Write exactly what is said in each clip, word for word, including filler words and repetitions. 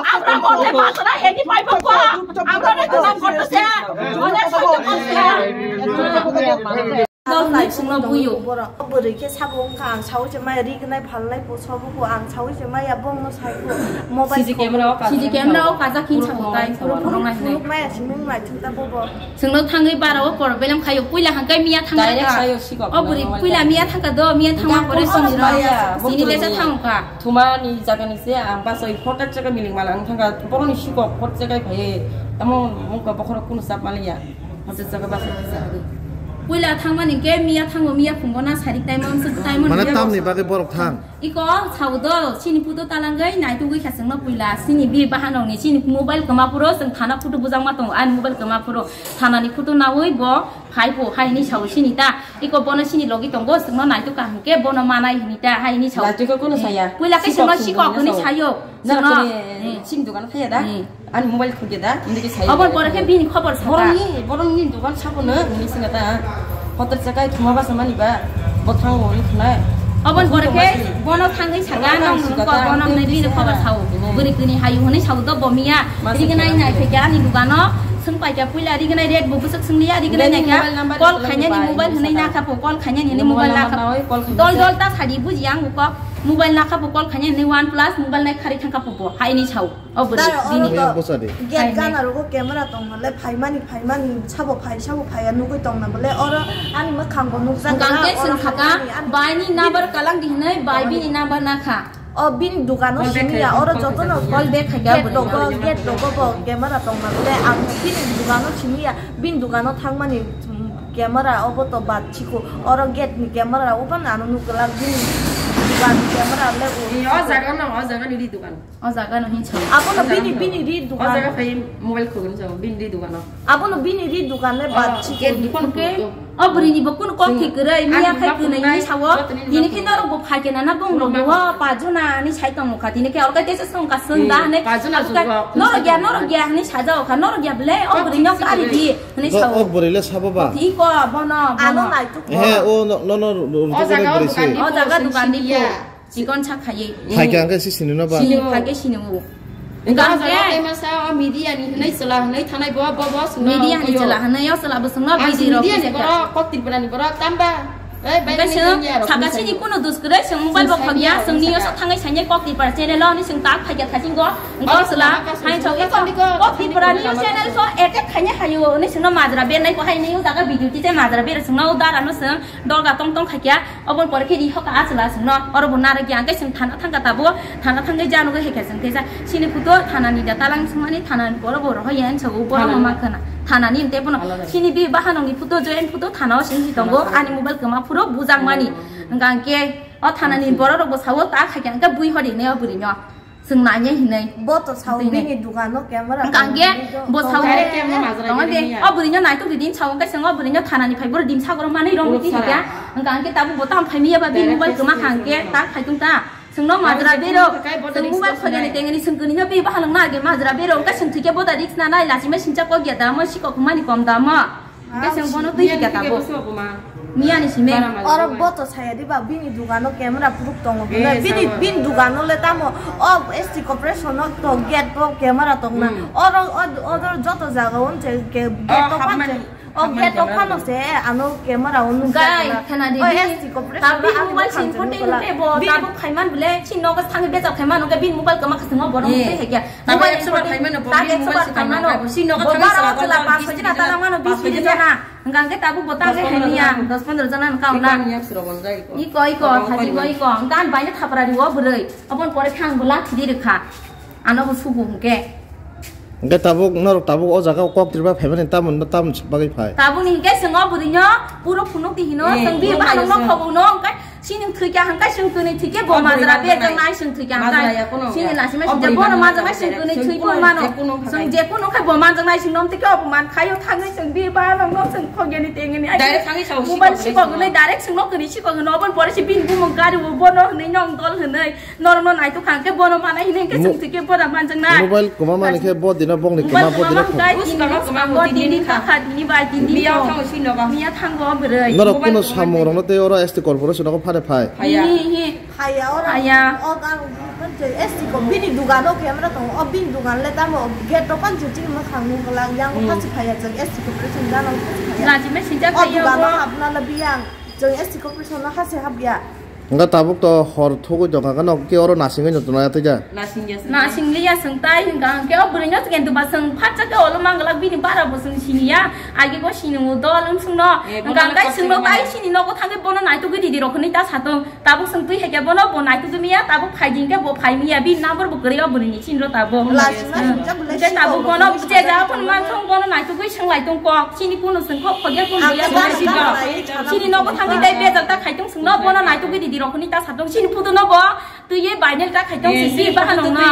Ang ta korte pasra hedi pai bokwa. Ang ta korte se. Ang ta korte se. Dol nai sungno buyo. Borok bwrwi khe sabo wngkha, ang saui se maya rignai phalnai po sobo po, ang saui se maya bongno sai po mobile C C camera o kajak. C C camera o kajak hin sabo tai, puro phunuk nai hinai. Phunuk maya simi wng lai thung ta bobo. Sungno thangwi bara o por belem khayo, puila hangkai miya thangka. Direct sayo sikok. O bwrwi puila miya thangka do, miya thangma pore sini ro. Sini lesa thangka. Thumani jagani se ang basoi photo chaka miling mala ang thangka, boroni sikok photo chakai phai. Tamo mungka bokhorok kunu sap maliya. Puila thangmani ke miya thango, miya phungo na sarik taimon, suk taimon. Mane tamni bagwi borok thang? Iko saudo, sini puto talangwi naitugwi kha sengno puila, sini bi bahanokni, sini mobile kwma phuro, seng thana photo bujangma tongo, ani mobile kwma phuro, thanani photo nawi bo phaipo, haini sao sini ta, iko bono sini logi tongo, sengno naituk kaham ke bono manai hini ta, haini sao. Naitugwi kono saya. Puila ke sengno sikok hini sayo. Nara kuni sini dukan thaya da? Ani mobile khulge da, hindi ke sai. Abon pore khe bini khobor saka. Boroni, boroni dukan sabo no, hindi singa ta. Hotel chakai thuma basa mani ba, bothang woni khna. Abon pore khe bono thangwi saka, nong nung ko bono ne bini khobor sao. Bwrwi kuni hayu hwnwi sao do bomiya. Rignai nai phe ani dukano, sung pai kya puila rignai red bo bwswk sung liya, rignai nai kya. Call khainani mobile hwnwi na kha po, call khainani hwnwi mobile na kha po. Dol dol ta sadi buji ang ko mobile na kha po, call khainani one plus mobile nai khari thang kha po, haini sao. O bwrwi bini. Gate gana rogo camera tong hole phaimani phaimani sabo phai sabo phaiya nugwi tong na bole oro ani mwkhang bo nukjak. Hwnkhe swng khaka bai ni number kalang di hinwi bai bini number na kha. O bini dukano simiya oro jotono call back khaikha gate rogo gate rogo bo camera tong na bole ang bini dukano simiya bini dukano thangmani camera obo to bad chiko oro gate ni camera obo ano nukglak bini dukan camera le o jaga no o jaga ni dukan. O jaga no hin chwng. Abono bini, bini ri dukan. O jaga phai mobile khogwi chwng, bini ri dukan o. Abono bini ri dukan le bad chikon. O bwrwi ni bo kunu kok thik kwrwi, miya khai kwnwi ni sawo. Tini khe norok bo phai kena na bong rok bo pajuna ni sai tong kha. Tini khe orkai tesa song ka sung da ne. Norok ya, norok ya ni saja o kha. Norok ya ble o bwrwi no kari di ni sawo. O bwrwi le sabo ba. Ti ko bono, bono. Ano nai tu. He o no no no. O jaga o dukan di. O jaga dukan di. Chikon sak khaiwi. Phaikhe ang khe si sini no ba? Sini, phaikhe sini o. Engkha hwnkhe media ni hwnwi chwla hwnwi thanai bo, bo, bo swngno media ni chwla hwnwi o chwla bo swngno video rok media ni borok kok Tripura ni borok tamba. Engkha swng saka sini kuno dus kwrwi swng mobile bo khogya swngni o sok thangwi sainai kok Tripura channel o hwnwi swng tak phaikhe thaching go. Engkha chwla hai chok kok Tripura ni channel so attack khainai hayo hwnwi swngno majra bernai ko hainai o jaga video tise majra ber swngno o dara no swng. Dolga tong tong khaikya, oboni pore khe ri hoka a chwla chwngno, oro bo narwkya, hwnkhe chwng thana thangkha tabuk, thana thangwi ja nugwi haikha chwng teisa. Chini photo thanani da talang swngmani, thanani pore bo rohor ya hinwi sago, borok ma khana. Thanani hwnkhe bono chini bi bahanokni photo, join photo thanao singsi tongo, ani mobile kwma phuru bujakmani. Hwnkha hwnkhe o thanani borok rok bo sao ta khaikha, hwnkhe bui hori hinwi o bwrwino. Chwng nainai hinwi. Bo to sao bini dukano camera. Hwnkha hwnkhe bo sao. Direct camera majra tongo de. O bwrwino naituk ridin sao hwnkhe chwng o bwrwino thanani phai boro dim sagoro manwi romwi twi hwnkhe. Hwnkha hwnkhe tabuk bo tamo phaimya ba bini mobile kwma kha hwnkhe ta phaitung ta. Chwngno majra bero. Chwng mobile khogani tengani chwng kwnino bi bahalwng na age majra bero hwnkhe chwng thwikhe bo da risk na nai lachima sincha kok ya da mo sikok mani kom da mo. Hwnkhe chwng bono twi hwnkhe tabuk. Miyani simi. Oro bo to saya diba, bini dugano camera proof tongo. Eh, bini, sama. Bini dugano le tamo, o S T corporation no to gate bo camera tongna. Hmm. Oro, o-, oro joto jaga o je ke, oh, gate to hapmani. Pan je. O gate to phano se ano camera o nukjak. Gai, na khana di, o bini S T corporation tabuk no ano mobile sim photo nukjak. Nukhe bo, bini tabuk phaiman bole, si nogo thangwi bejak phaiman, nukhe bini mobile kwma khasingma borok. Eh. Nukhe hekya. Tabuk mobile ekso bar photo, phaimano, bo tabuk bini ekso mobile bar sima phaimano. Nukha, bo si nogo boro thangwi sala sala panch soi jina tala mano, bis soi jina. Hingka hingke tabuk bo tangke hania, dos pondro jana hingka ona. Iko, iko, thajingo iko. Hingka ang baino thapra riwo bwrwi. Obon pore phang bwla di rikha. Ano bo subu hingke. Hingke tabuk norok tabuk o jaga o kok tirba phaimani tamon no tamon bagwi phai. Tabuk ni hingke swngo bwrwino puro phunuk di hino, eh, swngo bi bahanok no khobo no hingke. Sini thwikya hangkai sing twnwi thwikhe bo majra bejak nai sing thwikya hangkai. Sini lasima sing bono majra nai sing twnwi thwi pun mano. Sing je kuno khai bo majra nai sing nom thwikhe bo man khayo thangnai sing bi ba nong nom sing khogeni tengeni. Direct thangi sao mobile siko gwnai direct sing no kwnwi siko gwnai obon pore si bin bumung gari bo bono hwnwi nong dol hwnwi norok no naituk hangke bono manai hwnwi hwnkhe sing thwikhe boda manjak nai. Mobile kwma mani khe bo dino bongni kwma bo dino. Mobile kwma hangkai tini bwskango tini kakha tini bai tini. Miya thango bwrwi. Norok kuno samung rokno tei oro S T corporation nogo phare phai. Hi hi. Haya oro. Haya. O gang je S T ko bini dugan o camera tongo. O bini dugan le tamo gate o pan chuchini mwkhang nung kwlak yang o phasi phaya jeng S T ko president jana o phasi phaya. Lachima sinjak o dugan o hapna le biyang jeng S T ko president no hasi hapya. Nga tabuk to hor thugui tongkha khe no ke oro nasingwi no tongya tei ja. Nasing liya sing tai hingka hingke o bwrwi no chiken tuba sing phatsa ke olo manglak bini bara bo sing siniya agi bo sini o dol wng sung no hingka hingke sing no tai sini nogo thangke bono naitugwi didi rok hwnwi ta satong. Tabuk sing twi haikhe bono bo naitugwi miya, tabuk phai di hinkhe bo phai miya, bini number bo kwrwi o bwrwini sinro tabuk. Hwnkhe tabuk bono je ja phone man thung bono naitugwi swnglai tong kok, chini kunu sing kok khogya kunu ya sini sibro. Chini nogo thangwi tei bejak ta khai tong singno bono naitugwi didi rok hwnwi ta satong chini photo no bo twiwi viral ta khai tong sisi bahanong no.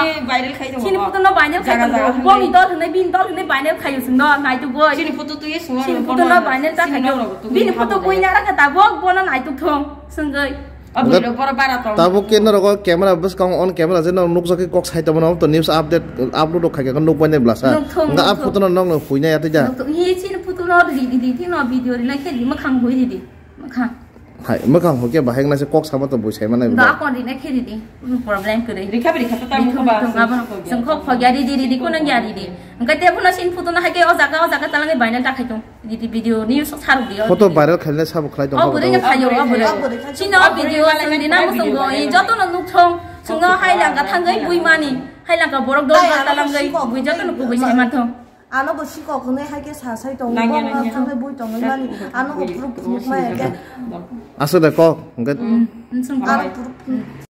Chini photo no viral khai tong boni dol hwnwi bini dol hwnwi viral khai singno naitugwi. Chini photo twiwi singno chini photo no viral ta khai tong. Bini photo koi na rakha tabuk bono naituk thung. Senggai. Tabuk ke norok o camera bwskango on camera je norok nukjagwi kok sai tongmano to news update upload rok khaikhe nukmani blasa. Nukthung, nukthung. Nga a photo no nokno huina ya tei ja. Nukthung. Hi chini photo no ri di di di no video ri lai khe di makhang hui di di. Makhang. Hai makhang hokhe bahai na se kok sama to bui sai manai. Nga kon ri na khe di di. Problem kwrwi. Rikha rikha ta. Sengkho khogya di di di di kono ya di di. Engkai te phono sin photo no hai khe o jaga o jaga talangi baina ta khai tong. Video ni saruk di. Photo viral khaile sabo khlai tong. O bwrwi no khayo, o bwrwi. Chini o video song di na musung bo, i joto no nuk thong. Sung no hai langka thangwi bui mani. Hai langka borok dol dol talangwi bui joto no kubui sai man thong. Ano bo sikok hwnwi hai khe sa sai tongo. Nangya, nangya. Thangwi bui tongwi mani. Ano bo proof nuk maya khe. Aswk de kok hwnkhe. Ano proof.